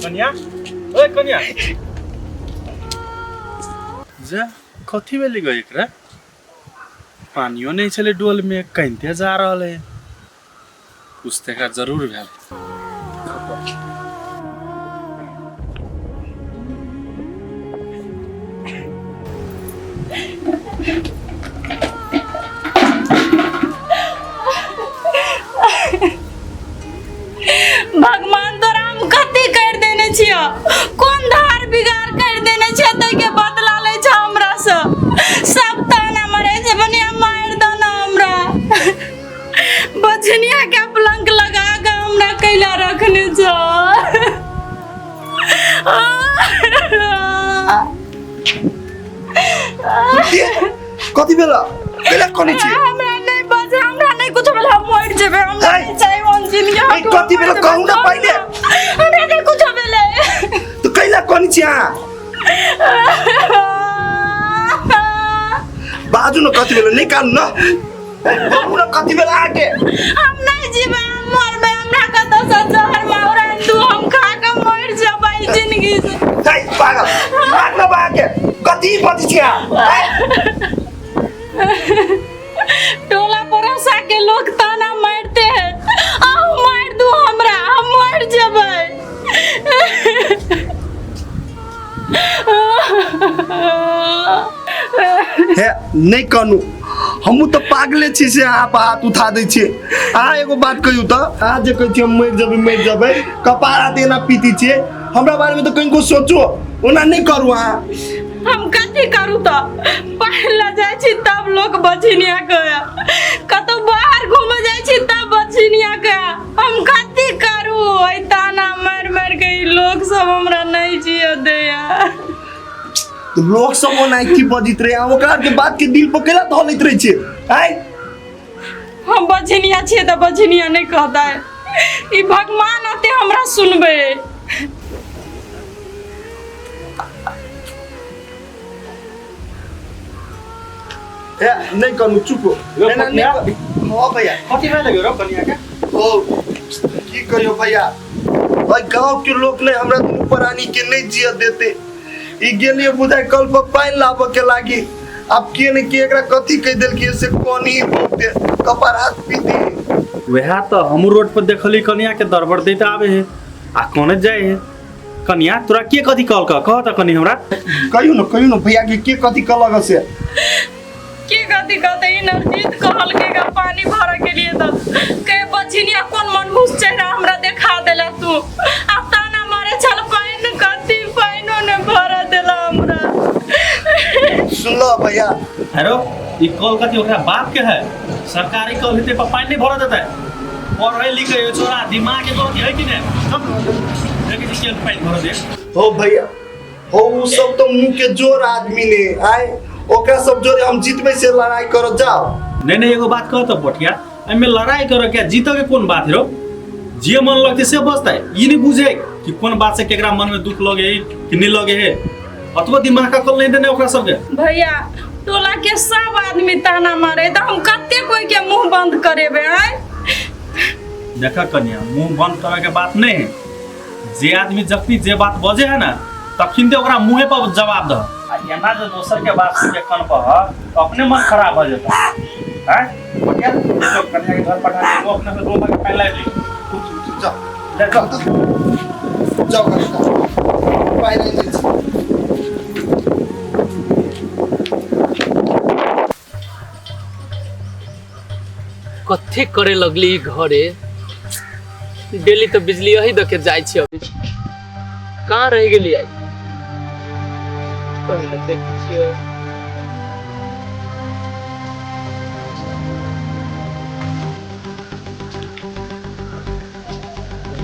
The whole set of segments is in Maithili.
कन्या, ओए कन्या, जा कथी भेलै गो एकरा? पानियो नहि छलै डोल में, कनिते जा रहल है। कुछ तऽ एकरा जरूर भेल। भगवान तोरा हम कथी कर देने छियो? कोन धार बिगाड़ कर देने छियो ताहि के बदला लै छ हमरा से? सब ताना मरे छै, बनिया मारि दो ना हमरा। बझनिया के पलंग लगा के हमरा कैला रखने छ? कथी भेला? कैला कनै छी? हमरा नहीं बजे, हमरा नहीं कुछ भेल, हम मर जेबै। हमरा है। नहीं चाही हम जिंदगी। है, कथी भेल? कहू ना पहिले। हमरा नहीं कुछ भेलै। तऽ कैला कनै छी अहाँ? बाजू न, कथी भेल? नहि कानू न। ए, कहू न कथी भेल अहाँके? हम नहीं जीबै, हम मरबै। हमरा कतौ से जहर माउर आनि दू, हम खा के मर जेबै जिंदगी से। है, पागल दिमाग न बा अहाँके? कथी बजै छी अहाँ? है? टोला पड़ोसा के लोग ताना मारते हैं, आहू मार दू हमरा, हम मर जेबै। हे, नहि कानू। हमहूँ तऽ पागले छी से अहाँ पर हाथ उठा दै छियै। अहाँ एगो बात कहियौ तऽ, अहाँ जे कहै छियै हम मरि जेबै मरि जेबै, कपार हाथ एना पीती छियै, हमरा बारेमे तऽ कनिको सोचो, ओना नहि करू अहाँ। हम कथी करू तऽ? पढ़ जाइ छी तब लोक बझिनिया के, कतौ बाहर घूमे जाइ छी तब बझिनिया के। हम कथी करू? एहि ताना मारि मारि के ई लोक सब हमरा नहीं जिय दैया। तऽ लोक सब ओना की बजैत रहै, अहाँ ओकरा आरके बात के दिल पर केला धऽ लैत रहै छियै आँय? हम बझिनिया छियै तऽ बझिनिया नहीं कहतै? ई भगवान अते हमरा सुनबै। ए, नहि करू, चुप हो। रो एना नहि पकड़ा। हाँ भैया। कथी भेलै रो कनिया के? ओ की कहियो भैया, भाई गांव के लोग ने हमरा दुनू प्राणी के नहीं जिय देते। ई गेलिए बुझाय कल पर पानि लाबऽ के लागी, आब के ने के एकरा कथी कहि देलकै से कोनी बहुते कपार हाथ पीती। वएह तऽ हमहूँ रोड पर देखली कनिया के, दरबर दैत आबे है आ कोने जाए है। कनिया, तोरा के कथी कहलक? कह तऽ कनी हमरा। कहियो न, कहियो न भैया के, के कथी कहलक से? के कथी कहते? ई नरजीत कहलकै गा पानी भरऽ के लिए तऽ के बझिनिया कोन मनहूस चेहरा हमरा देखा देला तू? आ ताना मारे छल, पानि कथी, पानिओ ने भरऽ देला हमरा। सुनलो भैया? हेलो, ई कल कथी ओकरा बाप के है? सरकारी कल हेतै पर पानि नहि भरऽ देतै? पढ़ै लिखै है छोरा, दिमाग के गलती है कि नहि? देखै छी केहन पानि भरऽ दे। हो भैया हो, उ सब तो मुंह के जोर आदमी ने आए, ओकरा सब जोरे हम जीतबै से लड़ाई करऽ जाओ। नहीं नहीं, एगो बात कह तऽ पटिया, एहिमे लड़ाई करऽ के जीतऽ के कोन बात है रो? जे मन लगतै से बजतै। ई नहीं बुझे कि कोन बात से केकरा मन में दुख लगे है कि नहीं लगे है। अतबो दिमाग का कल नहीं देने ओकरा सबके। भैया, टोला के सब आदमी ताना मारे तऽ हम कते कोई के मुंह बंद करेबै आय? देखा कन्या, मुंह बंद करे के बात नहीं है। जे आदमी जखनी जे बात बजे है ना, तखन ते ओकरा मुंहे पर जवाब दह। आ एना जे दोसर के बात सुन के कन पर तो अपने मन खराब हो जेता हैं। बढ़िया, देखो कन्या के घर पठा दे, वो अपने से दो के पहले ली। जाओ। ले जाओ। जाओ घर जाओ, पानि आनि दै छी। कथी करे लगली ई घरे? डेली तऽ बिजली यही दऽ के जाइ छी, अभी कहाँ रहि गेली आई? पहिले देखै छियै।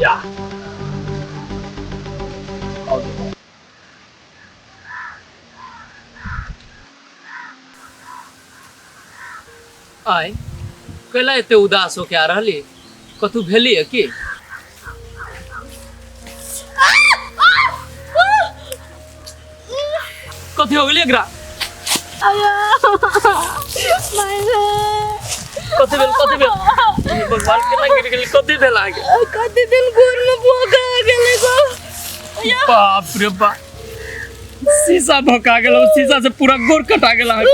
या आय, कैला एते उदास होके आ रहली? कतू भेली है की? कथी हो गेली एकरा? कथी भेल? कथी भेल? भगवान, केना गिर गेली? कथी भेल अहाँके? कथी दिन गोर में भोगा गेलै गो। बाप रे बाप, शीशा भोका गेल, शीशा से पूरा गोर कटा गेल अहाँके।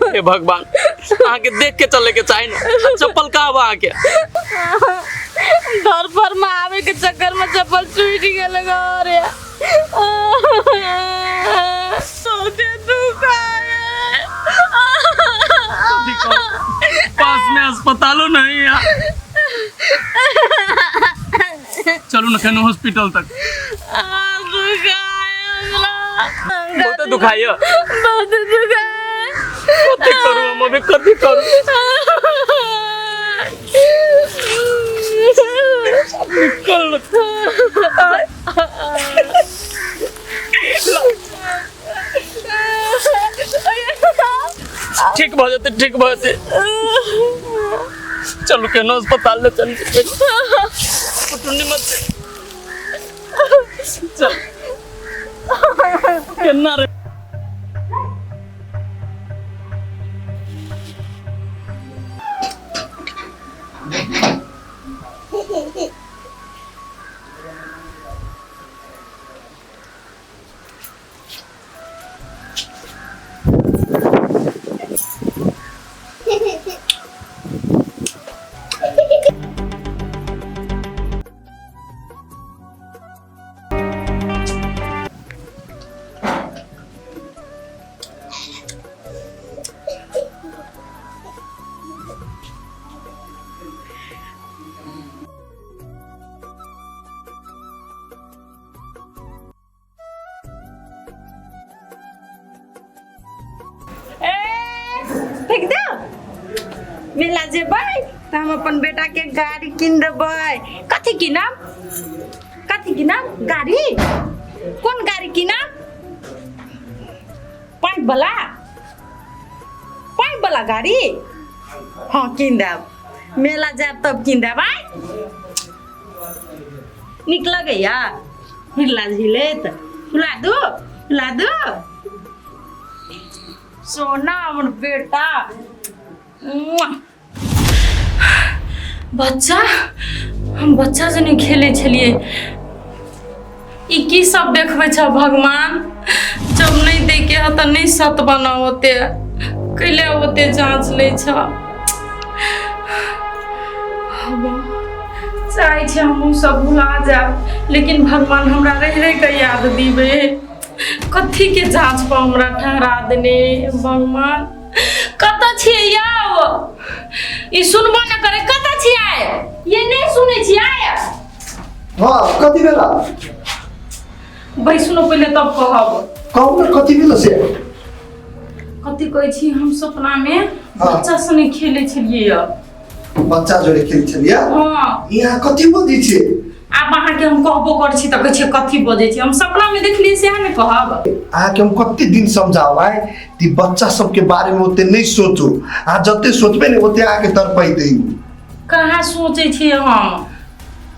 हे भगवान, अहाँके देख के चले के चाही ने। आ चप्पल कहाँ बा अहाँके? घर पर में आवे के चक्कर में चप्पल टूट गेल रे। बहुते दुख आए। पास में अस्पतालो नहीं है। चलू ना केनो हॉस्पिटल तक। दुख आए हमरा। बहुत दुखाइयो। बहुत दुख आए। कथी करू हम अभी, कथी करू? निकल। ठीक भऽ जेतै, ठीक भऽ जेतै। चलू केनो अस्पताल ले चल। कुटुंडी मत चल केना रे। ए फेंक दो। मेला जेबै तऽ हम अपन बेटा के गाड़ी कीन देबै। कथी कीनब? कथी कीनब? गाड़ी? कोन गाड़ी कीनब? पाइप वाला? पाइप वाला गाड़ी? हाँ कीन देब, मेला जायब तब कीन देब। आय नीक लगैया हिला झिलैत? फुला दू, फुला दू सोना हमर बेटा। मुआ। बच्चा, हम बच्चा जने खेलै छलियै, ई की सब देखबै छ भगवान? जब नहीं दै के ह तऽ नहीं सत बना ओते कैले ओते जांच लै छ। चाहै छी हमहूँ सब भुला जायब, लेकिन भगवान हमरा रहि रहि कऽ याद दिबै। कथी के जांच पर हमरा ठहरा देने भगवान? कतऽ छियै यौ? ई सुनबो न करे। कतऽ छियै? ये नहीं सुनै छियै? हाँ, कथी भेला? बैसु न पहिले तब कहब। कहू ने कथी भेला से। कथी कहै छी, हम सपना में हाँ। बच्चा सने खेलै छलियै यऽ। बच्चा जोड़े खेल छलियै? हाँ। यहाँ कथी बजै छियै? आब अहाँके हम कहबो करै छी तऽ कहै छियै कथी बजै छी। हम सपना में देखलियै सएह ने कहब। अहाँके हम कते दिन समझाउ आइ कि बच्चा सबके बारे में ओते नहीं सोचू। अहाँ जते सोचबै ने ओते अहाँके तड़पैतै। कहाँ सोचै छियै हम?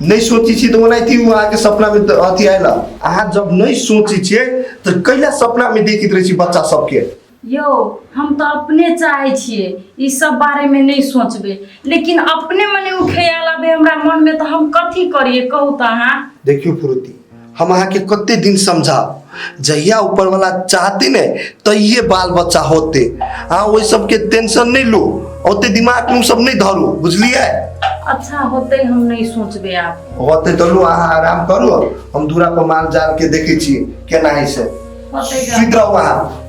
नहीं सोचै छी तऽ ओनाहिते उ अहाँके सपना में तऽ अथी आयल। अहाँ जब नहीं सोचै छियै तऽ कैला सपना में देखैत रहै छी बच्चा सबके? यौ, हम तऽ अपने चाहै छियै ई सब बारेमे नहि सोचबै, लेकिन अपने मने ओ ख्याल आबै हमरा मनमे तऽ हम कथी करियै, कहू तऽ अहाँ। देखियौ प्रीति, हम अहाँके कते दिन समझाउ, जहिया ऊपर वाला चाहते ने तहिए बाल बच्चा होते। अहाँ ओहि सबके टेंशन नहीं लू, ओते दिमाग में सब नहीं धरू, बुझलियै? अच्छा होते, हम नहीं सोचबै आब। होते तऽ लू, अहाँ आराम करू, हम दूरा पर माल जाल के देखै छी केना है से। होते। सुति रहू अहाँ।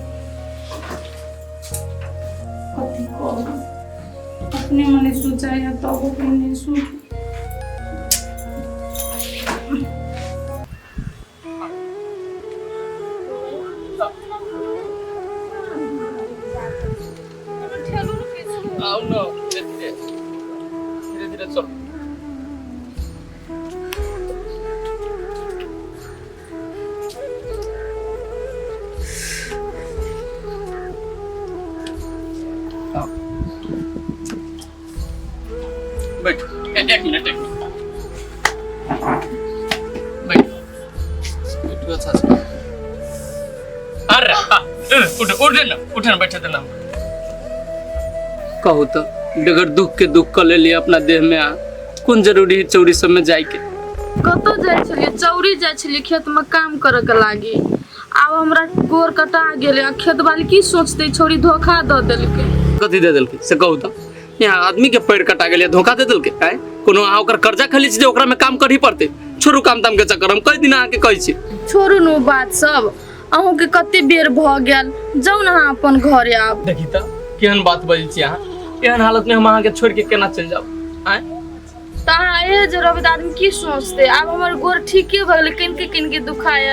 कथी कहू, अपने मने सोचाइ है तब अपने नहीं सोच। आओ न, धीरे धीरे धीरे धीरे चल। बैठ, एक मिनट, एक मिनट बैठ, बैठू। अच्छा से। अरे हाँ, उठ, उठ ना, उठ ना, बैठे देना। कहू तो डगर दुख के दुख कऽ लेलियै अपना देह में। आ कोन जरूरी है चौरी सब में जाए के? कतऽ जाइ छलियै? चौरी जाइ छलियै खेतमे काम करैके लागी। आब हमरा गोर कटा गेलै आ खेत वाली की सोचतै, छौरी धोखा दऽ देलकै। कथी दे देलकै से कहू तऽ? यहाँ आदमी के पैर कटा गेलै, धोखा दे देलकै? आँय, कोनो अहाँ ओकर कर्जा खेली छी जे ओकरा में काम करही पड़तै? छोड़ू काम ताम के चक्कर, हम कई दिन अहाँके कहै छी। छोड़ू ने ओ बात सब, अहूँके कते बेर भऽ गेल, जाउ ने अहाँ अपन घरे आब। देखी तऽ केहन बात बजै छी अहाँ, एहन हालत में हम अहाँके छोड़ि के केना चलि जाउ? आँय, तऽ अहाँ एहे जे रहबै तऽ आदमी की सोचतै? आब हमर गोर ठीके भऽ गेलै, कनिके कनिके दुखाय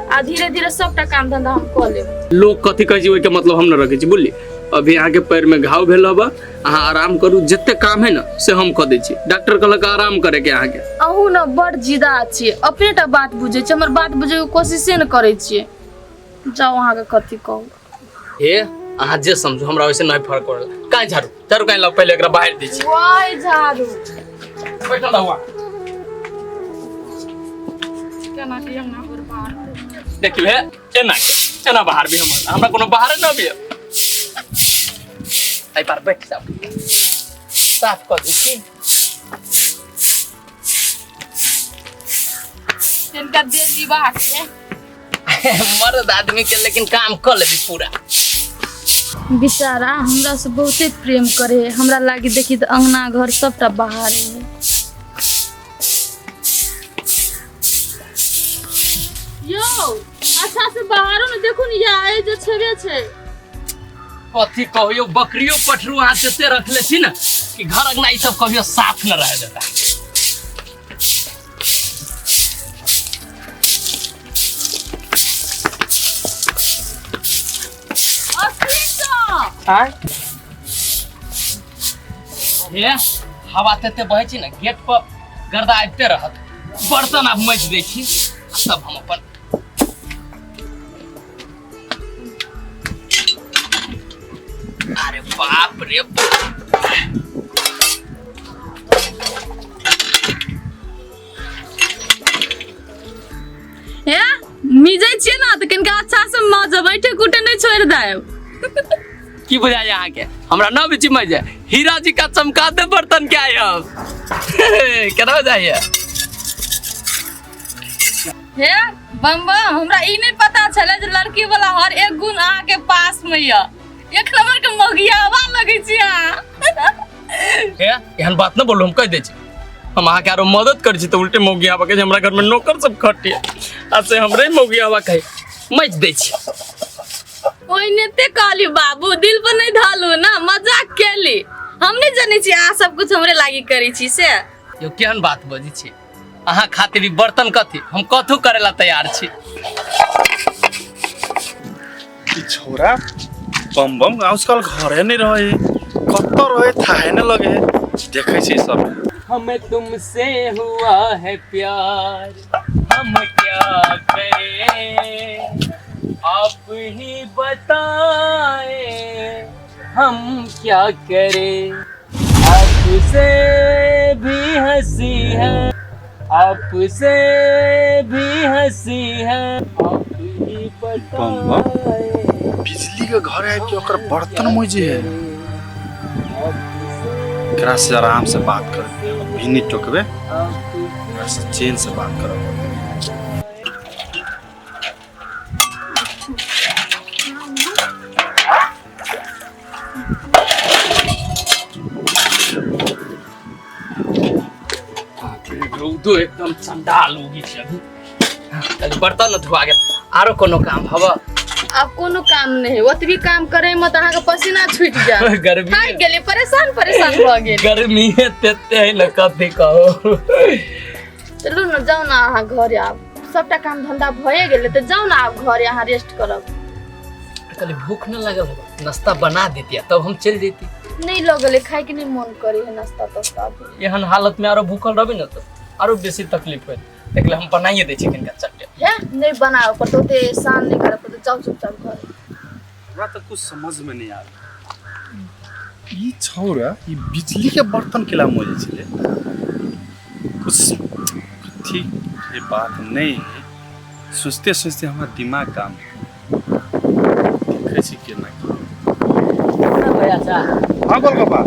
आ धीरे धीरे सबटा काम धंधा हम कऽ लेब। लोग कथी कहै छै ओहिके मतलब हम न रखै छी, बुझली? अभी अहाँके पैर में घाव भेल हबा, अहाँ आराम करू, जते काम है न से हम कऽ दै छी। डॉक्टर कहलक आराम करे के अहाँके। अहूँ ने बड़ जिदा छियै, अपने टा बात बुझै छियै, हमर बात बुझैके कोशिशे ने करै छियै। जाउ, अहाँके कथी कहू। हे, अहाँ जे समझू, हमरा ओइसे नहीं फर्क पड़ल। काहे झाड़ू झाड़ू काहे लाउ, पहिले एकरा बाहर दै छी। वाह, झाड़ू। बैठल रहू अहाँ। केना के अंगना पर बाहर देखियौ, हे एना के एना बाहर भी हमर, हमरा कोनो बाहरे न अबिय। एहि पर बैठ जाउ, साफ कऽ दै छी। तिनका देली बाहर के। मर्द आदमी के लेकिन काम कऽ लेबी पूरा। बेचारा हमरा से बहुते प्रेम करे है, हमरा लागी देखी तऽ अंगना घर सबटा बाहर है। यौ, अच्छा से बाहरो ने देखू ने, या ए जे छेबे छै। कथी कहियो, बकरियो पठरू अहाँ जते रखले छी ने कि घर अंगना ई सब कहियो साफ न रह देता। अखन हे, हवा तते बहै छै ने, गेट पर गर्दा आबिते रहत। बर्तन आब मजि दै छी आ तब हम अपन। अरे बाप रे बाप। हे, मिजै छियै ने तऽ कनिका अच्छा से मजब, ऐठे कुटे नहि छोड़ि देब। की बुझाइ अहाँके, हमरा न बिची मजे हीरा जी का चमका दे बर्तन के आए हम, केना जाइए? हे बम बम, हमरा ई नहि पता छलै जे लड़की वाला हर एक गुण अहाँके पास में यऽ। एक नंबर के मगियावा लगै छी अहाँ। हे, एहन बात न बोलू, हम कहि दै छी। हम अहाँके आरो मदद करै छी तऽ उल्टे मौगी आबऽ के जे हमरा घरमे नौकर सब खटिए आ से हमरे मौगी आबऽ कहे। मजि दै छी। ओहिने ते कहली बाबू, दिल पर नहीं धलू ना, मजाक केली। हम नहीं जानै छी अहाँ सब कुछ हमरे लागी करै छी से। यौ, केहन बात बजै छी? अहाँ खातिर ई बर्तन कथी, हम कथू करे ला तैयार छी। ई छौरा बम बम आजकल घरे नहीं रहे, कत्तो रहे थाहे न लगे। देखै छी सब। हमें तुमसे हुआ है प्यार, हम क्या करें, आप ही बताएं हम क्या करें। आपसे भी हंसी है, आपसे भी हंसी है, आप ही बताएं। बिजली के घर आबि के ओकर बर्तन मोजे है। एकरा से आराम से बात कर, अभी नहीं टोकबे, एकरा से चैन से बात करब। रौदो एकदम चंडाल उगी छै अभी। कनि बर्तन न धुआ गेल, आरो कोनो काम हब? आब कोनो काम नहीं, ओतबी काम करे में तऽ अहाँके पसीना छूटि जायत। गर्मी थाकि गेलियै, परेशान परेशान भऽ गेल। गर्मी तेते है न, कथी कहू। चलू ने, जाउ ने अहाँ घरे, आब सबटा काम धंधा भए गेलै तऽ जाउ ने आब घरे, अहाँ रेस्ट करब। कहली भूख न लागल होगा, नाश्ता बना देती तब हम चलि जैती। नहीं लगल, खाय के नहीं मन करे है नाश्ता तास्ता अभी। एहन हालत में आरो भूखल रहबे न तऽ आरो बेसी तकलीफ होत, देखले हम बनाइए दै छी कनिका चट्टे। हे, नहीं बनाबऽ पड़तौ, ओते एहसान नहीं करऽ पड़तौ, जाउ चुपचाप घर। हमरा तऽ कुछ समझ में नहीं आबै, ई छौरा ई बिजली के बर्तन केला मोजे छलै? कुछ ठीक ये बात नहीं है। सोचते सोचते हमरा दिमाग काम देखै छी केना की। भैया चा। हाँ, गोलगप्पा।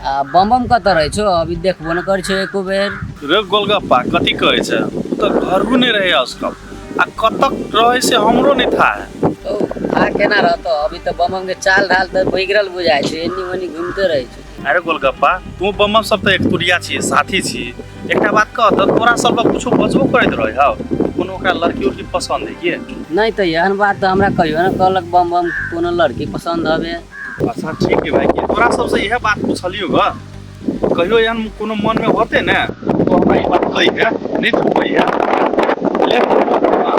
आ बम बम कतऽ रहै छौ अभी देखबो नहि करै छौ एको बेर। रे गोलगप्पा कथी कहै छै, ओ तऽ घरो नहि रहै आजकल, आ कतक रहै से हमरो नहि था है। ओ था केना रहतो, अभी तऽ बम बम के चाल ढाल तऽ बिगड़ल बुझाइ छै, एनी ओनी घूमते रहै छै। अरे गोलगप्पा तू बम बम सब तऽ एक तुरिया छी, साथी छी, एकटा बात कह तऽ तोरा सब लग कुछो बजबो करैत रहै हौ? कोनो ओकरा लड़की उड़की पसंद है की? नहीं तऽ एहन बात तऽ हमरा कहियो ने कहलक बम बम कोनो लड़की पसंद हवे। अच्छा ठीक है भाई, की तोरा सबसे इएह बात पूछलियो ग, कहियो एहन कोनो मन में होते ने तो हमरा ई बात कही है, नहीं तू कही है। ले, हाँ,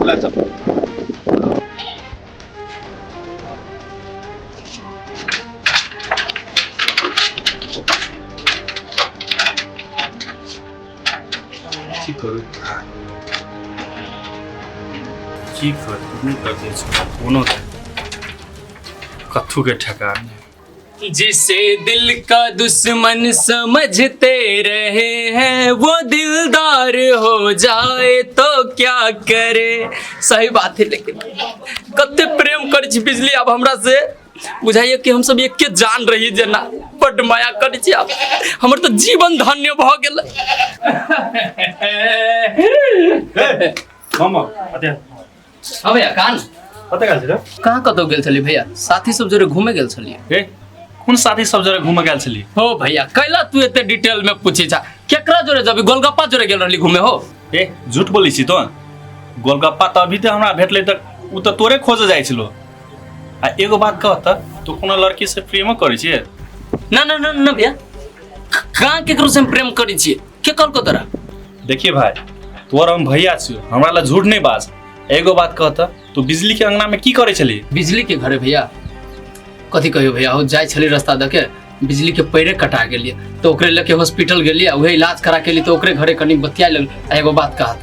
ले चल। की करू की करू नहि कर दै छै कोनो कथू के ठेकान नहीं। जिसे दिल का दुश्मन समझते रहे हैं वो दिलदार हो जाए तो क्या करे। सही बात है, लेकिन कते प्रेम करै छी बिजली आब हमरा से बुझाइए कि हम सब एके जान रही जेना बड्ड माया करै छी, आब हमर तऽ जीवन धन्य भऽ गेल। ए, मामा, अते हाँ भैया कान कतऽ गेल छली? कहाँ कतौ गेल छली भैया, साथी सब जोरे घूमे गेल छलियै। ए, कोन साथी सब जोरे घूमे गेल छली? हो भैया कैला तू एते डिटेल में पूछे छा, केकरा जोरे जबी गोलगप्पा जोरे गेल रहली घूमे हो? ए झूठ बोलै छी तो, गोलगप्पा तऽ अभी तऽ हमरा भेटलै तऽ उ तऽ तोरे खोजे जाइ छलो। आ एगो बात कह तऽ तू कोनो लड़की से प्रेमो करै छियै? ना ना ना ना भैया, कहाँ केकरो से हम प्रेम करै छियै, के कहलको तोरा? देखिए भाई तोर हम भैया छियो, हमरा ला झूठ नहीं बाज। एगो बात कह तऽ तू बिजली के अंगना में की करै छली? बिजली के घरे भैया कथी कहियो भैया, हो जाइ छली रास्ता दऽ के बिजली के पैरे कटा गेलियै तऽ ओकरे लऽ के हॉस्पिटल गेलियै, उहे इलाज करा के एलियै तऽ ओकरे घरे कनि बतिया लेलियै। आ एगो बात कहत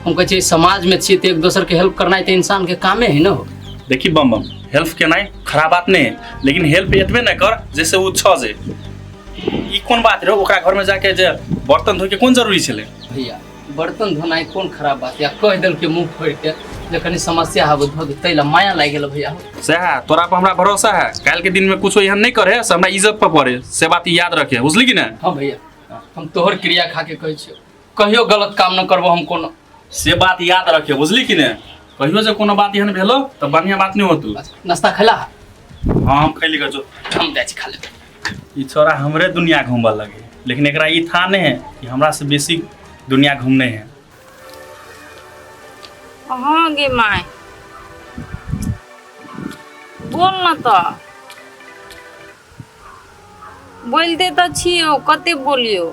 हम कहै छियै समाज में छियै तऽ एक दोसर के हेल्प करनाइ तऽ इंसान के कामे है न हो। देखी बम बम हेल्प केनाइ खराब बात नहीं है, लेकिन हेल्प एतबे नहीं कर जैसे वो छ जे ई कोन बात रहो ओकरा घर में जाके जे बर्तन धोके कोन जरूरी छलै? भैया बर्तन धोनाइ कोन खराब बात, या कहि देलकै मुँह फोड़ि के जे कनि समस्या हबो धो दे, ताहि ला माया लागि गेल भैया। सएह तोरा पर हमरा भरोसा है, काल्हि के दिन में कुछो एहन नहीं करे से हमरा इज्जत पर पड़े, से बात याद रखे, बुझली कि नहीं? हाँ भैया हम तोहर क्रिया खा के कहै छियौ कहियो गलत काम न करबो हम कोनो, से बात याद रखे, बुझली कि नहीं? कहियो जे कोनो बात एहन भेलो तऽ बढ़िया बात नहीं होतू। नाश्ता खेला? हाँ हम खैली जो, हम जाइ छी खा लेबै। ई छोरा हमरे दुनिया घूमबऽ लगे, लेकिन एकरा ई था नहीं है कि हमरा से बेसी दुनिया घूमने है। हाँ गे my बोल न तऽ बोलते तऽ छियौ, कते बोलियौ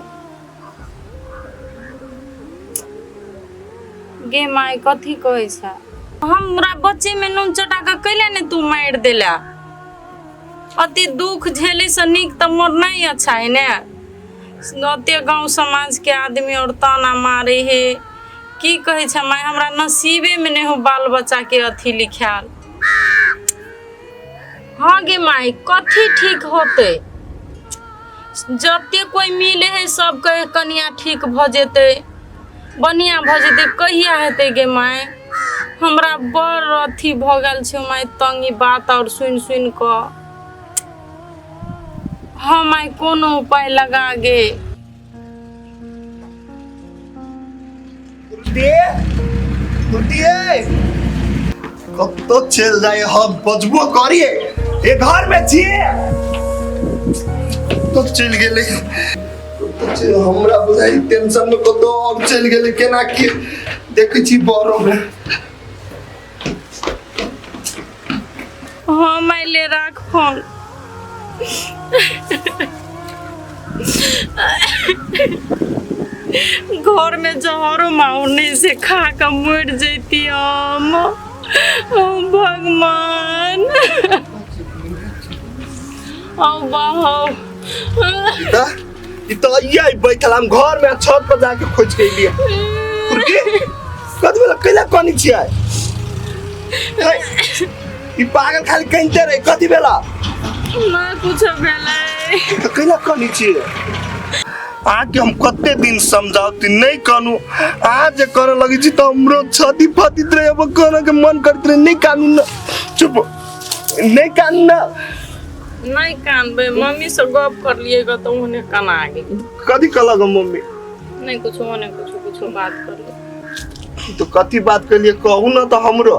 गे my, कथी कहै छ? हमरा बच्चे में नून चटा के कैले ने तू मारि देला, अति दुख झेले से नीक तऽ मरनाइ अच्छा है ने। ओते गाँव समाज के आदमी और ताना मारे हे, की कहै छ माय, हमरा नसीबे में नहीं हो बाल बच्चा के अथी लिखायल। हाँ गे माय कथी ठीक होते, जते कोई मिले है सब कहे कनिया ठीक भ जेतै बढ़िया भ जेतै, कहिया हेतै गे माय? हमरा बड़ अथी भ गेल छै माय तंग ई बात और सुनि सुनि कऽ। हाँ माय कोनो उपाय लगा गे। कतौ चलि जाइ हम बजबो करिए ए घर में छिए तो चलि गेलै, कतौ चलि हमरा बुझाइ टेंशन में कतौ और चलि गेलै, केना की देखै छी बरो में। हाँ माय ले राख फोन। घर में जहरो माउर नहीं से खा के मर जैती हम। ओ भगवान ओ बाहो ई तो अइया बैठल हम घर में छत पर जाके खोज के एलियै। कुर्की कथी भेल कैला कनी छियै? ई पागल खाली कनिते रहे, कथी भेला? ना कुछ भेलै। तऽ कैला कनी छियै? अहाँके हम कते दिन समझाउती नहीं कानू, अहाँ जे करऽ लगै छी तऽ हमरो छाती फातित रहे, अब करऽ के मन करैत रहे, नहीं कानू न, चुप नहीं कानू न। नहि कानबै, मम्मी से गप करलियै ग तऽ ओहने कना गेली। कथी कहलक मम्मी? नहि कुछो, ओने कुछो कुछो बात करलियै। तो कथी बात करलियै कहू ना तऽ हमरो।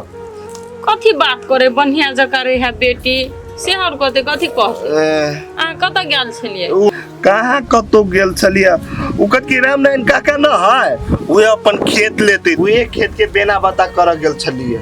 कथी बात करे, बढ़िया जकाँ रहे बेटी से और कहते कथी कहते। अहाँ कतऽ गेल छलियै? कहाँ कतौ गेल छलियै, ओ कथी रामनारायण काका न है उहे अपन खेत लेते, उहे खेत के बेना बता कर गेल छलियै।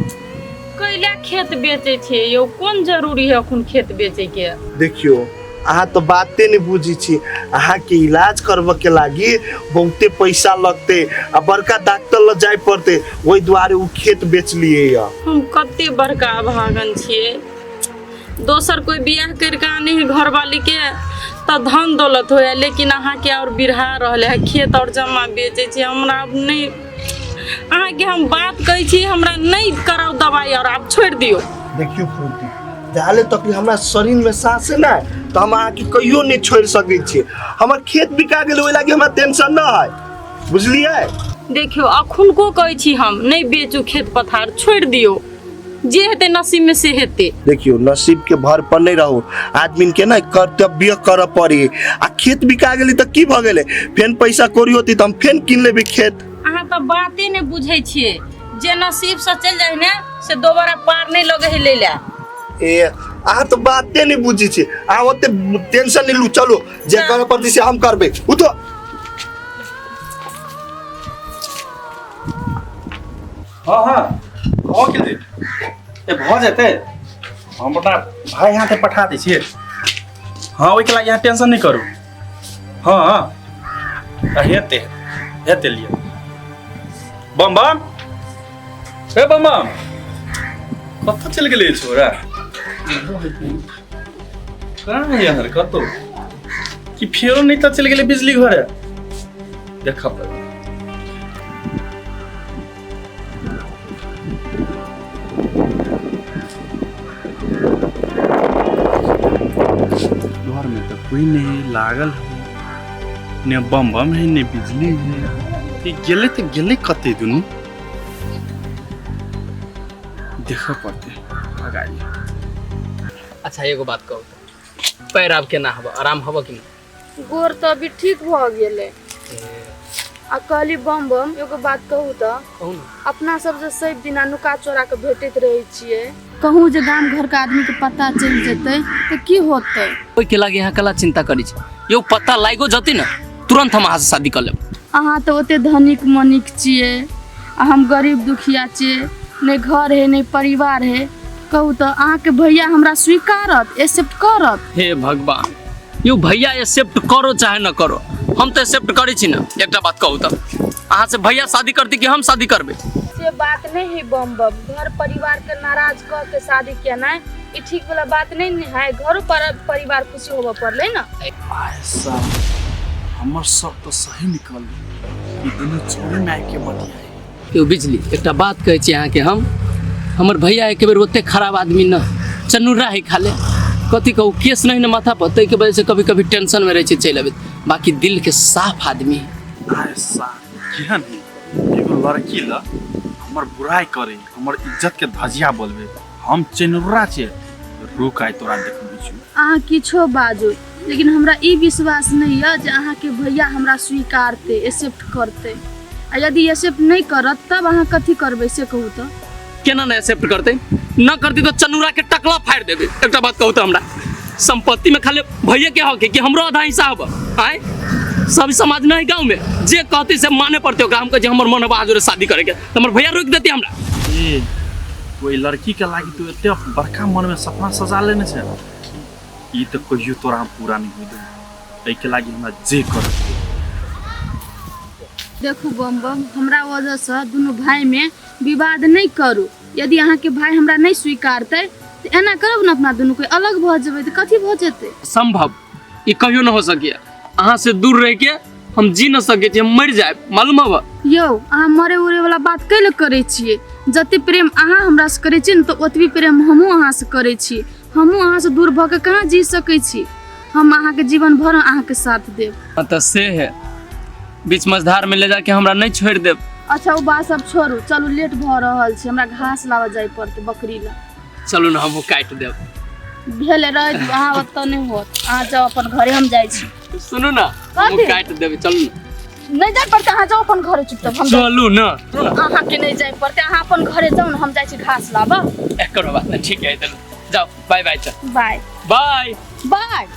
कैला खेत बेचै छियै यौ? कोन जरूरी है अखन खेत बेचै के? देखियो अहाँ तो बाते नहीं बुझी छी, अहाँ के इलाज करबे के लागी बहुते पैसा लगते आ बड़का डॉक्टर ल जाय पड़ते, ओहि दुआरे उ खेत बेच लिए या। हम कते बड़का अभागन छियै, दोसर कोई बियाह करके आने है घरवाली के तऽ धन दौलत होया, लेकिन अहाँके और बिरहा रहले है, खेत और जमा बेचै छी। हमरा आब नहि, अहाँके हम बात कहै छी, हमरा नहि कराउ दवाई और आब छोड़ि दियौ। देखियो फूर्ति जाले तक हमरा शरीर में सांस है ना तो हम अहाँके कहियो नहीं छोड़ सकै छी। हमर खेत बिका गेल ओहि लागी हमरा टेंशन न है, बुझलियै? देखियौ अखुनको कहै छी हम नहि बेचू खेत पथार, छोड़ि दियौ, जे हेतै नसीब में से हेतै। देखियो नसीब के भर पर नहीं रहू, आदमी के ना कर्तव्य करऽ पड़ी। आ खेत बिका गेली तऽ की भऽ गेलै, फेन पैसा कौड़ी होती तऽ हम फेन कीन लेबै खेत। अहाँ तऽ बाते नहि बुझै छियै, जे नसीब से चलि जाइ ने से दोबारा पार नहि लगै है लै लए। ए अहाँ तऽ बाते नहि बुझै छी, अहाँ ओते टेंशन नहि लू, चलू जे करऽ पड़तै से हम करबै। उठो। हाँ हाँ भऽ गेलै, ए भऽ जेतै, हम अपना भाय हाथे पठा दै छियै। हाँ ओहिके लागि अहाँ टेंशन नहि करू। हाँ हाँ हेतै हेतै, लिअ बम बम। ए बम बम कतऽ चलि गेलै छोरा? कहाँ है यार कतौ कि फेरो नहि तऽ चलि गेलै बिजली घरे देखऽ पड़त। घर में तो कोई नहीं लागल है, ने बम बम है ने बिजली है। ई गेलै तऽ गेलै कते दुनू देखऽ पड़तै भगाई। अच्छा एगो बात कहू तऽ पैर आब केना हब, आराम हब कि नहि? गोर तऽ अभी ठीक भऽ गेलै। आ कहली बम बम एगो बात कहू तऽ? कहू ने। अपना सब जे सब दिना नुका चोरा के भेटैत रहै छियै, कहूँ जे गाम घर के आदमी के पता चलि जेतै तऽ की होतै? ओहिके लागि अहाँ कला चिंता करै छी यौ, पता लागिओ जतै ने तुरंत हम अहाँसँ शादी कऽ लेब। अहाँ तऽ ओते धनिक मनिक छियै आ हम गरीब दुखिया छियै, नहि घर है नहि परिवार है। कहू तऽ अहाँके भैया हमरा स्वीकारत, एक्सेप्ट करत? हे भगवान यौ, भैया एक्सेप्ट करो चाहे न करो, हम तऽ एक्सेप्ट करै छी ने। एकटा बात कहू तऽ अहाँ से भैया शादी करती कि हम शादी करबै? से बात नहीं है बम बम, घर परिवार के नाराज कऽ के शादी केनाइ ई ठीक वाला बात नहीं ने है। घरो पर परिवार खुशी होबऽ पड़लै ने। ऐसा हमर सब तो सही निकल, ई दुनू चोरी में आबि के बतियाई। यौ बिजली एकटा बात कहै छी अहाँके हम, हमर भैया एक बेर ओते खराब आदमी न चनुर्रा है, खाले कथी कहू केस नहीं ने माथा पर, ताहिके वजह से कभी कभी टेंशन में रहै छै चलि अबैत, बाकी दिल के साफ आदमी है। ऐसा केहन है एगो लड़की ल हमर बुराई करे, हमर इज्जत के धजिया बोलबे, हम चेनुर्रा छे, रुक आइ तोरा देखबै छी। अहाँ किछो बाजू लेकिन हमरा ई विश्वास नहीं यऽ जे अहाँके भैया हमरा स्वीकारतै, एक्सेप्ट करतै। आ यदि एक्सेप्ट नहीं करत तब अहाँ कथी करबै से कहू तऽ? केना नहि एक्सेप्ट करतै? न करतै तऽ चनुरा के टकला फाड़ि देबै। एकटा बात कहू तऽ हमरा संपत्ति में खाली भैये के हक है कि हमरो आधा हिस्सा हब? आय सब समाज नहीं गाँव में जे कहते से माने पड़ते ओकरा। हम कहै छी हमर मन हब अहाँ जोरे शादी करे के, तऽ हमर भैया रोकि देते हमरा। ए कोई लड़की के लागी तू एते बड़का मन में सपना सजा लेने छे, ई तऽ कहियो तोरा हम पूरा नहीं होई देबो, एहिके लागी हमरा जे कर। देखू बम बम, हमरा वजहसँ दुनू भाईमे विवाद नहि करू। यदि अहाँके भाई हमरा नहि स्वीकारतै तऽ एना करब ने, अपना दुनू कोई अलग भऽ जेबै तऽ कथी भऽ जेतै? संभव ई कहियो न हो सकिए, अहाँ से दूर रह के हम जी न सकै छी, हम मरि जायब मालूम हब? यौ अहाँ मरे उरे वाला बात कैले करै छियै? जते प्रेम अहाँ हमरासँ करै छियै ने तऽ ओतबी प्रेम हमहूँ अहाँसँ करै छी। हमहूँ अहाँसँ दूर भऽ के कहाँ जी सकै छी? हम अहाँके जीवन भर अहाँके साथ देब। हाँ तऽ से है, बीच मझधार में ले जाके हमरा नहीं छोड़ देब। अच्छा ओ बात सब छोड़ू, चलू लेट भऽ रहल छै, हमरा घास लाबऽ जाय पड़तै बकरी लए। चलू ने हमहूँ काटि देब। भेल रहै दियौ, अहाँ ओतऽ नहि होत, अहाँ जाउ अपन घरे, हम जाइ छी। सुनू ना, हम कथी? काटि देबै, चलू ना। नहि जाय पड़तै, अहाँ जाउ अपन घरे चुपचाप, हम जाइ- चलू ना। अहाँके नहि जाय पड़तै, अहाँ अपन घरे जाउ ने, हम जाइ छी घास लाबऽ। एकर बात नहि, ठीक है, चलू जाओ, बाय बाय, चल। बाय। बाय। बाय।